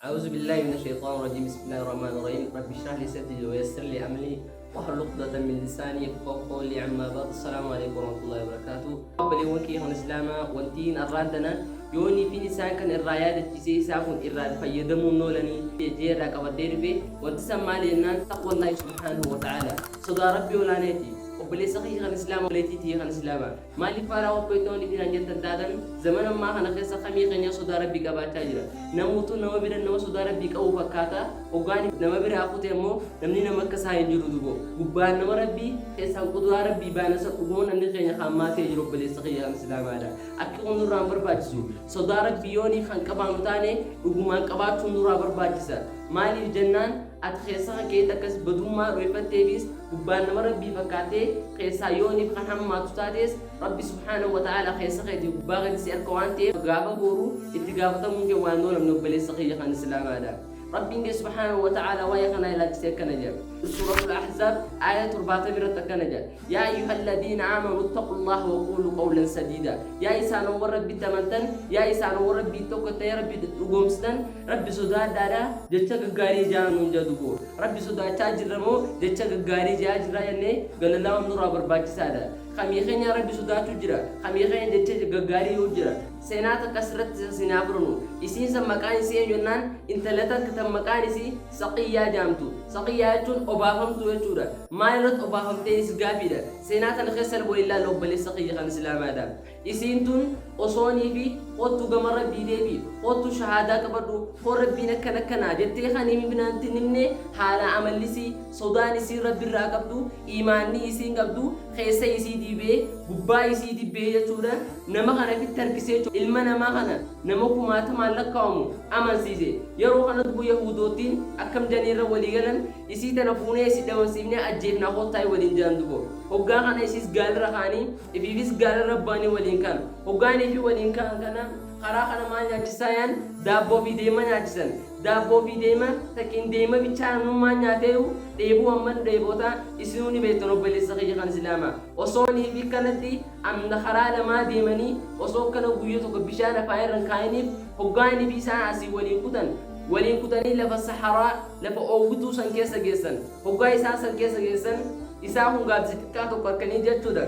أعوذ بالله من الشيطان الرجيم بسم الله الرحمن الرحيم رب اشرح لي صدري ويسر لي أمري واحلل عقدة من لساني يفقهوا قولي. أما بعد، السلام عليكم ورحمة الله وبركاته. Obboleewwan kiyya kan Islaamaa, wantiin arraan tana yoonii fi isaan kan irraa yaadachiisee isaa kun irraa fayyadamuun noolanii jee irraa qabadhee dhufe, wanti san maali jennaan, تقوى الله سبحانه وتعالى, sodaa Rabbii olaaneeti. Obboleessa kiyya kan Islaamaa, obboleettii tiyya kan Islaamaa, maaliif faaraa qopheettoonni fi naan jettan taatan, zaman ammaa kana keessa kamii keenya sodaa Rabbii qabaachaa jira? Namuutu nama bira nama sodaa Rabbii qabu fakkaata. Hoggaan nama biraa kute ammoo namni nama akka isaa hin jiru. Dubo gubbaan nama Rabbii keessaan quduraa Rabbii baana isa dhuguma namni keenya hammaatee jiru. Obboleessa kiyya kan Islaamaadha, akki kun nurraan barbaachisu. Sodaa Rabbii yoonii kan qabaanu taane, dhugumaan qabaachuun nurraa barbaachisa. Maaliif jennaan, ati keessa kan keetti akkas badummaa dhoyfatteefis gubbaan nama Rabbii fakkaatee keessaa yooniif kan hammaatu taates, Rabbi سبحانه وتعالى keessa keetii gubbaa keetti si harka waan ta'eef, gaafa booruu itti gaafatamuun kee waan oolamne. Obboleessa kiyya kan Islaamaadha, Rabbiin kee سبحانه وتعالى waa'ee kanaa ilaalchisee akkana jedha. Suuratul Ahzaab aaya 70 irratti akkana jedha: يا أيها الذين آمنوا اتقوا الله وقولوا قولا سديدا. Yaa isaanowwan Rabbitti amantan, yaa isaanowwan Rabbii tokko ta'ee Rabbi dhugoomsitan, Rabbi sodaadhaadha, jecha gaggaarii jaa nuun jedhu. Rabbi sodaachaa jirra moo jecha gaggaarii jaa jirra jennee galalaa nurraa barbaachisaadha. Kamii keenya Rabbi sodaachuu jira? Kamii keenya jecha gaggaarii yoo jira? Seenaa takka asirratti sinaa furanu. Isiin san maqaan isii eenyu jennaan, intala takka tan maqaan isii Saqiyyaa jaamtu. Saqiyyaa jechuun obaafamtuu jechuudha. Maal irratti obaafamtee is gaafiidha. Seenaa tana keessa wal ilaalla. Obboleessa kiyya kan Islaamaadha, isiin tun osoonii fi kottu gama Rabbii deebi, kottu shahaadaa qabadhu, koo Rabbiin akkana akkanaa jettee kan himnaanti nimne, haala amallisii, sodaan isiin Rabbi irraa qabdu, imaanni isiin qabdu keessa isii diibee gubbaa isii dibbee jechuudha. Nama kana fitti harkisee ilma namaa kana nama kumaatamaan lakkaa'amu amansiise. Yeroo kana dubu Yahudoottiin akkam janiirra walii galan? Isii tana fuunee isii dhabamsiifnee ajjeefnaa, kottaa waliin jiran. Dubo hoggaa kana isiis gaalirra kaanii ifiifis gaalirra bu'anii waliin kan hoggaanii fi waliin kaan kana karaa kana maal nyaachisaa yaan? Daabboo fi deema nyaachisan. Daabboo fi deema takkiin deema bichaa namnummaan nyaateeru dheebuu amman dheeboota isinuu ni beektan. Obboleessa kiyya kan Islaamaa, osoo nii fi kanatti amna karaa lamaa deemanii, osoo akkana guyyaa tokko bishaan afaan irra hin kaa'iniif, hoggaanii fi isaan asii waliin kutan, waliin kutanii lafa saharaa, lafa oowwituu san keessa geessan. Hoggaa isaan san keessa geessan, isaan kun gaaddisa xiqqaa tokko harkanii jechuudha.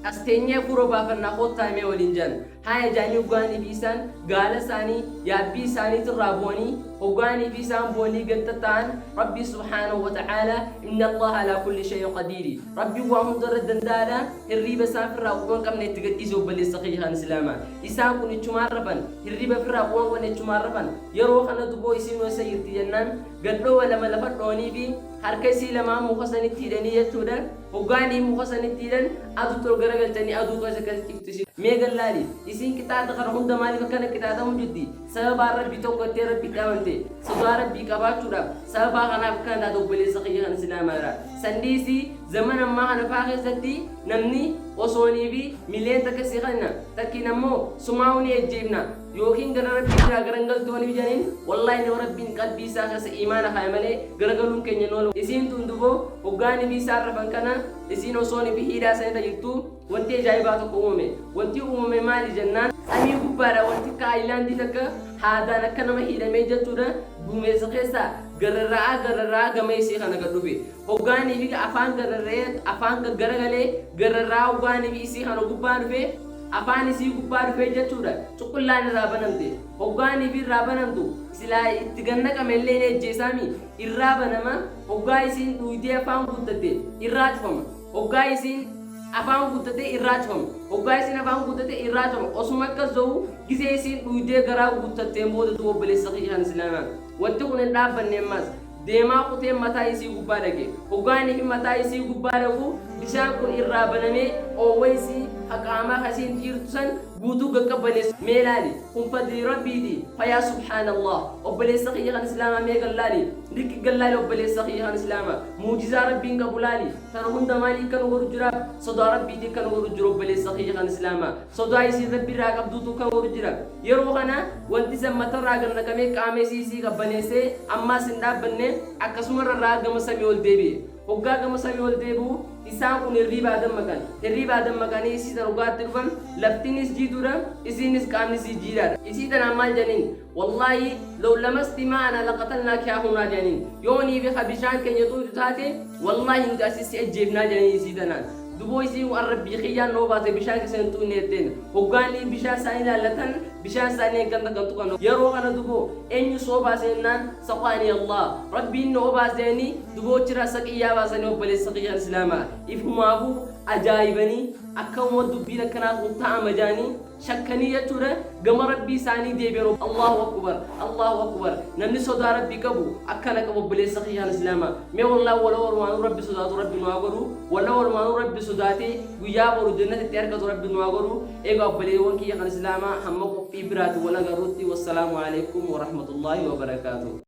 As teenyee furoo baafannaa, koottaa himee waliin jedhan. Haya jaanii, hoggaanii fi isaan gaala isaanii yaabbii isaaniitirraa bu'anii, hoggaanii fi isaan bu'anii gad tatta'an, Rabbii سبحانه وتعالى إن الله على كل شيء قدير, Rabbii waa hunda irra danda'aadha. Hirriiba isaan firraa quban qabne itti gadhiise. Obboleessa kiyya kan Islaamaa, isaan kun ichumaan rafan. Hirriiba firraa quban qabne ichumaan rafan. Yeroo kana duboo isiin eessa jirti jennaan, gadhoowa lama lafa dhoonii fi harka isii lamaan muka sanitti hidhanii jechuudha. Hoggaanii muka sanitti hidhan, aduutti ol garagalchanii aduu keessa akkasitti iftu isiin. Mee gallaali, isiin qixaaxa kana hunda maaliif akkana qixaaxamu jirti? Sababaan Rabbii tokko ittee Rabbitti amante, sodaa Rabbii qabaachuudhaaf sababaa kanaaf akkana taate. Obboleessa kiyya kan Islaamaadha, sandiisii zaman ammaa kana faa keessatti namni osoonii fi miliyoon takka si kanna takkiin ammoo sumaa'uu ni ejjeefna yookiin gara Rabbii irraa garangaltoonni jedhaniin, wallaahi nama Rabbiin qalbii isaa keessa imaana kaa'e malee garagaluun keenya hin oolu. Isiin tun duboo hoggaanii fi isaan rafan kana, isiin osoonii fi hiidhaa sanirra jirtu, wanti ajaa'ibaa tokko uumame. Wanti uumame maali jennaan, samii gubbaadha wanti akka aayilaandii takka haadaan akka nama hidhamee jechuudha duumessa keessa gararra'aa gararra'aa gama isii kana gad dhufe. Hoggaanii fi afaan gararra'ee afaan gaggaragalee gararra'aa hoggaanii fi isii kana gubbaa dhufe, afaan isii gubbaa dhufee jechuudha, cuqullaan irraa banamte. Hoggaanii fi irraa banamtu, silaa itti gannaqame illee ni ajjeesaami. Irraa banama, hoggaa isiin dhuydee afaan guuttatte irraa cufama. Hoggaa isiin afaan guuttate irraa cufama. Hoggaa isiin afaan guuttate irraa cufama. Osuma akkas ta'u, gisee isiin dhuydee garaa guuttatteen booda du'u, obboleessa kiyya kan Islaamaa, wanti kun hin dhaabbanne. Ammas deemaa kutee mataa isii gubbaa dhaqe. Hoggaanii fi mataa isii gubbaa dhaqu, bishaan kun irraa banamee oowwa isii haqaamaa kasiin xiirtu san guutuu gaqqabbaneessu. Mee laali, kun fadli Rabbiiti. Fayaa سبحان الله. Obboleessa kiyya kan Islaamaa, mee gallaali, liqi gallaali. Obboleessa kiyya kan Islaamaa, muujizaa Rabbiin qabu laali. Tana hunda maalii kan godhu jiraaf? Sodaa Rabbiiti kan godhu jiru. Obboleessa kiyya kan Islaamaa, sodaa isiin Rabbi irraa qabduutu kan godhu jira. Yeroo kana wanti san matarraa gad naqamee qaama isii qabbaneessee, ammaas hin dhaabbanne, akkasuma irraa gama samii ol deebi'e. Hoggaa gama samii ol deebi'u isaan kun hirriibaa dammaqan. Hirriibaa dammaqanii isii tan hoggaatti dhufan laftinis jiituudha, isiinis qaamni isii jiidhaadha. Isii tanaan maal jedhaniin? Wallaahi law lamasti maana laqatalnaaki haahunaa jedhaniin. Yoo nii fi ka bishaan keenya xuuxu taate wallaahi nuti asii si ajjeefnaa jedhaniin isii tanaan. Duboo isiin waan rabbii kiyyaan na obaase bishaan keessan hin xuuxne jetteen. Hoggaanii bishaan isaanii laallatan bishaan isaanii hangam takka hin tuqan. Yeroo kana duboo eenyu si obaase jennaan saqaanii Allah rabbiin na obaase jedhanii duboo achirraa saqiyyaa baasanii obboleessa kiyya kan islaamaa ifumaafuu ajaa'ibanii akkamuma dubbiin akkanaa kun ta'ama jedhanii shakkanii jechuudha gama rabbii isaanii deebi'an. Allahu akbar, Allahu akbar. Namni sodaa rabbii qabu akkana qaba, obboleessa kiyya kan islaamaa. Mee wallaahi wala walumaanuu rabbi sodaatu rabbi nu haa godhu. Wala walumaanuu rabbi sodaatee guyyaa boru jannata itti argatu rabbi nu haa godhu. Egaa obboleewwan kiyya kan islaamaa, hamma qophii biraati wal agarruutti, wassalaamu alaikum warahmatullaahi wabarakaatuh.